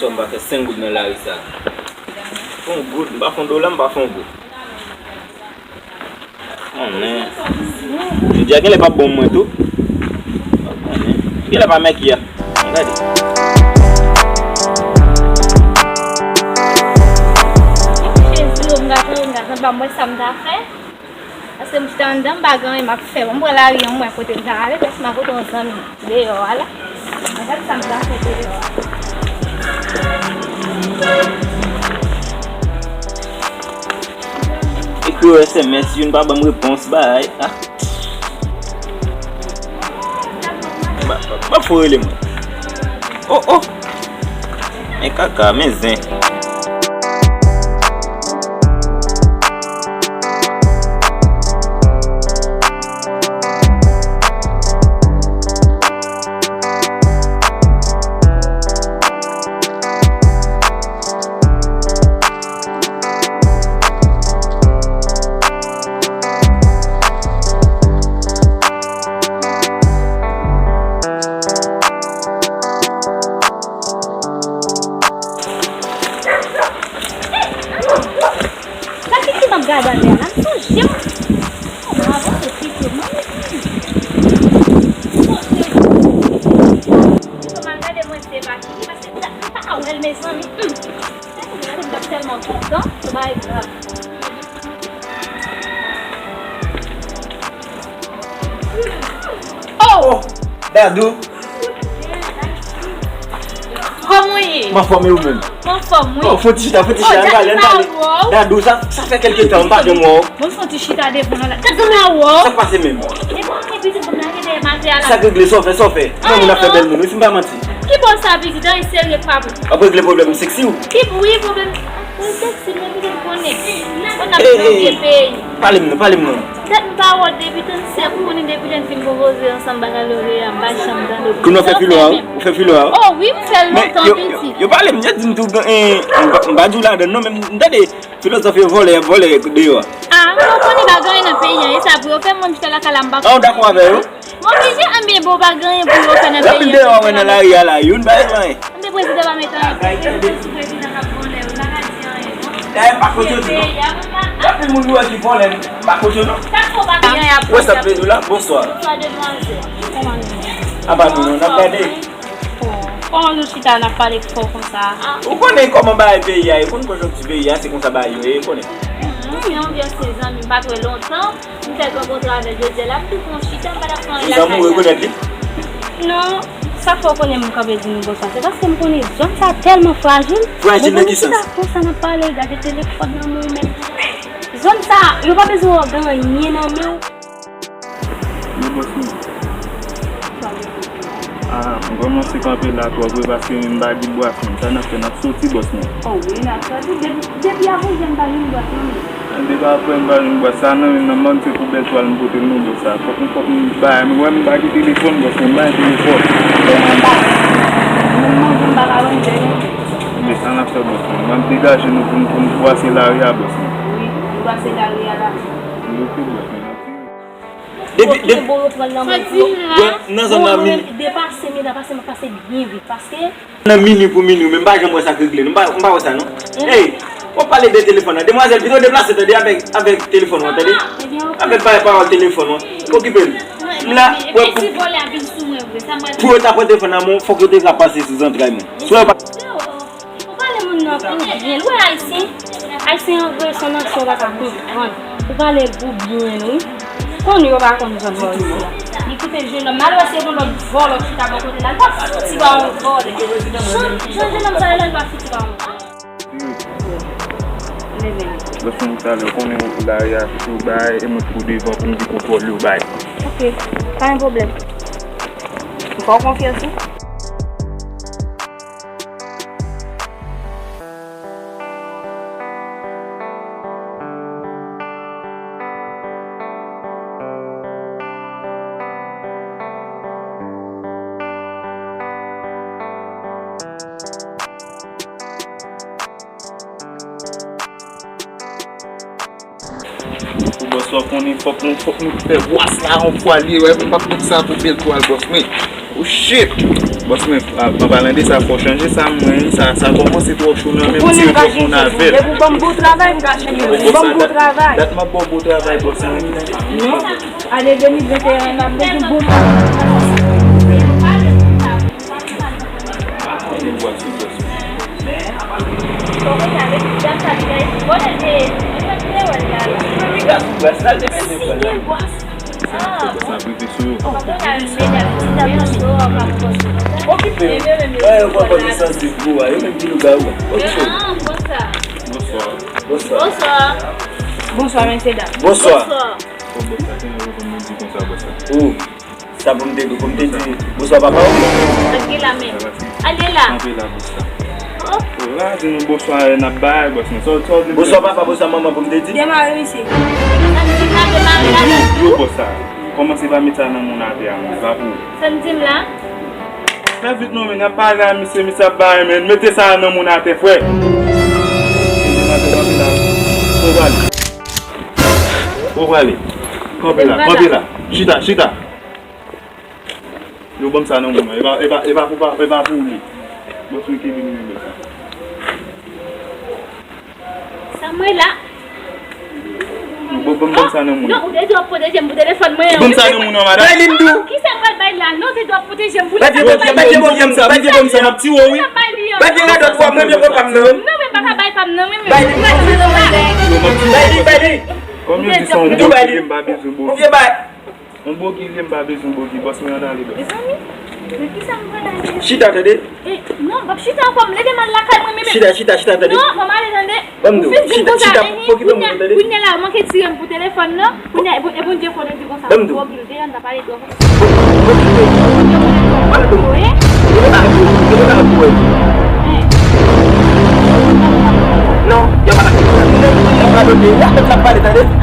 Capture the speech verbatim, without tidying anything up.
M pa fè senk goud nan lari sa. Fè yon goud, m pa fè yon dola, m pa fè yon goud. Konnen. Jodi a genlè p ap bon mwen tou. Konnen. Genlè pa mèki a. Gade. Jezi, m gate, m gate, m pa wè sa m ta fè. Paske m chita anndan, m pa gen anyen m ap fè. Bon, m pran lari an, m wè kote m ta ale, paske m a kote yon zanmi deyò a la. Mwen gade sa m ta fè deyò a. Ekri yo S M S, youn pa ban m repons, bay. Ah. M ap fè w rele mwen. Oh, oh. Men kaka, men zen. Sa ki ti m ap gade atè a la, m sonje m. Mwen avanse pito, mwen. Pito m al gade mwen se pa ki, paske m ta, m ta wè l, mezanmi. Hmm. Gade, m t ap tèlman kontan, se pa grav. Oh! Oh! Dadou! Kòman w ye? M anfòm, e ou menm? M anfòm, wi. Oh, fò ti chita, fò ti chita, ann pale, ann pale. Dadou, sa, sa fè kèlke tan, m pa janm wè w. Bon, fò ti chita devan la. Gad jan m wè w. Sa k pase menm? E bon, e pitit, bon, lage dèyè m atè a la. Sa k regle, sa w fè, sa w fè? Mwen, moun ap fè bèl moun, wi, si m pa manti. Ki bò sa, pitit? Anyen serye k pa bon. Ap regle pwoblèm seksi w? Ki, wi, pwoblèm. Mwen sèk si mwen vin konnen. Mwen ap vin nan vye peyi. Pale m non, pale m non. Tèt m pa wòl depi trannsenk ou konnen depi lè n fin konpoze ansanm bakalorya, m pa janm tande w. Kounye w fè filo a, ou fè filo a? Oh wi, m fè l lontan, pitit. Yo pale m, yo di m tou, m pa di w ladann non, men m tande filozòf yo vòlè, y ap vòlè deyò a. Ah, mwen konnen pa gen anyen nan peyi a, e sa pou yo fè mwen m chita lakay la m pa. Ah, ou dakò avè yo? M oblije, anben bon, pa gen anyen pou yo fè nan peyi an. Anpil deyò a wè nan lari a la, youn pa regle anyen. Anben prezidan pa met anyen. Prezidan sou prezidan k ap vòlè, yo pa ka di anyen, non. Dayè, m pa kont yo tou, non. Anpil moun nou wè ki vòlè, m pa kont yo, non. Sa fò pa gen anyen ap. Wè sa m vle di w la, bonswa. Bonswa, demwazèl. Kòman nou ye? Apa nou, non, n ap gade. Kòman nou chita, n ap pale fò konsa? Ou konnen kòman bagay peyi a ye, ou konn konjonkti peyi a, se konsa bagay yo ye, ou konnen. Yon vye se zanmi m pa t wè lontan. M fèk rankontre avè l jodi a la, m tou pran chita, m pa t ap pran anyen lakay la. Zanmi w rekonèt li? Non, sa k fè w konnen m kanpe di nou bonswa, se paske m konnen zòn sa tèlman frajil. Frajil nan ki sans? Mwen konn chita konsa n ap pale, gade telefòn nan men w, men zòn sa, yo pa bezwen wè w gen anyen nan men w. Men bòs mwen. Ah, m kòmanse kanpe la twòp wi, paske m pa di bwasman. Sa n ap fè, n ap soti, bòs mwen? Oh wi, n ap soti. Depi, depi avanyè m pa jwenn bwasman. Depi apre m pa jwenn bwasman, sa nan men m nan, m se pou bèl twal m pote l non, bòs sa. Fòk m, fòk m bay, m wè m pa gen telefòn, bòs mwen, m bay telefòn. Bon, m pa, m manje, m pa ka manje non. Men sa n ap fè, bòs mwen? M ap degaje nou pou n, pou n bwase lari a, bòs mwen. Wi, nou bwase lari a la. Wi, ok, bòs mwen. Depi, depi, bon, yo pran nan men yo. Nan zòn nan, bon, mwen menm, depase, men depase, mwen pase byen vit, paske nan minui pou minui, men m pa janm wè sa k regle, non, m pa, m pa wè sa, non. Ey, w ap pale de telefòn nan. Demwazèl, pito deplase, tande, avèk, avèk telefòn ou an, tande. Avèk bagay pawòl telefòn ou an. Okipe l. M la, wè, pou, pou yo ta pran telefòn nan men w, fòk yo te ka pase sou zantray mwen. Si w pa Ou pale moun nan pou byen. Ou wè ayisyen? Ayisyen an vre se yon nasyon pa ka konprann. Ou pale l pou byen wi. Konn yo pa konn zòn bò isi a. Li kite jennonm nan. Al wè si e gon lòt vòlò ki chita bò kote l la. Li pa fouti ba yon vòlò. Jan, jan jennonm sa ye la, li pa fouti ba yon vòlò. Leve. Lòt moun talè, ou konnen lari a, si ou bay, e mwen ki pou devan pou m di konpòl yo bay. Ok, pa gen pwoblèm. M fè w konfyans wi. Pou bòs la konnen fòk nou, fòk nou fè bwase a yon fwa li, wè, m p ap met sa pou bèl twal bòs mwen. Oh shit! Bòs mwen, an palan de sa, fò chanje sa mwen, sa, sa kòmanse twò cho nan men m, m tire twò cho nan avè l. Depi w ban m bon travay, m ka chanje l. Ban m bon travay. Dat m ap ba w bon travay, bòs mwen. Non, ane de mil venteyen an, n ap bezwen bon travay. Okipe yo. Wè, yo pran konesans de gwo a, yo menm ki lougawou. Okipe yo. Bonswa. Bonswa. Bonswa. Bonswa, mesye dam. Bonswa. Bonswa. Sa pou m te di, pou m te di, bonswa papa ou? Sa k gen la menm? Ale la. Kanpe la, bonswa. Oh. Oh, la, di nou bonswa, n ap bay, bòs mwen. Sa w, sa w di m? Bonswa papa, bonswa manman, pou m te di? Demare, mesye. Sa m di la, demare la. Yo, yo, bòs sa. Kòmanse pa met sa nan moun atè a, mwen. Se pa pou ou. Sa m di m la? Fè vit non, men, n ap pale a misye, misye ap bay, men. Mete sa nan moun atè, frè. Ou prale. Ou prale. Kanpe la, kanpe la. Chita, chita. Yo ban m sa nan men mwen. E pa, e pa, e pa pou, e pa pou ou li. Bòs mwen ki vin mwen sa. Sa mwen la. Yo ban, ban, ban m sa nan men mwen. Non, ou te dwe ap pwoteje m pou telefòn mwen an. Ban m sa nan men mwen, madanm. Bay li m di w. Kisa m pral bay la? Non, ou te dwe ap pwoteje m pou li. Bay li, bay li, bay li, bay li, bay li, m ap tiye w, wi. Bay li radòt ou a, mwen, mwen pran pa m nan. Non, men m pa ka bay pa m nan, men, men. Bay li, bay li, bay li. Kòm yo di sa, yon bon ki m pa bezwen bon. Yon bogi li ye, m pa bezwen bogi, bòs mwen, ann ale, bòs. Mezanmi, men kisa m pral ale? Chita, tande. Eh, non, m p ap chita ankò, m leve m al lakay mwen, men, men. Chita, chita, chita, tande. Non, fò m ale, tande. Ban m di w, chita, chita, pokipe mwen, tande. Kounye a la, yo manke tire m pou telefòn nan. Kounye a, e Bondye konnen di konsa, bogi, deja n t ap pale twò. Pokipe. Ban m di w. Yo pa pou, yo pa pou. Non, yo pa pou. Yo pa pou. Yo pa pou.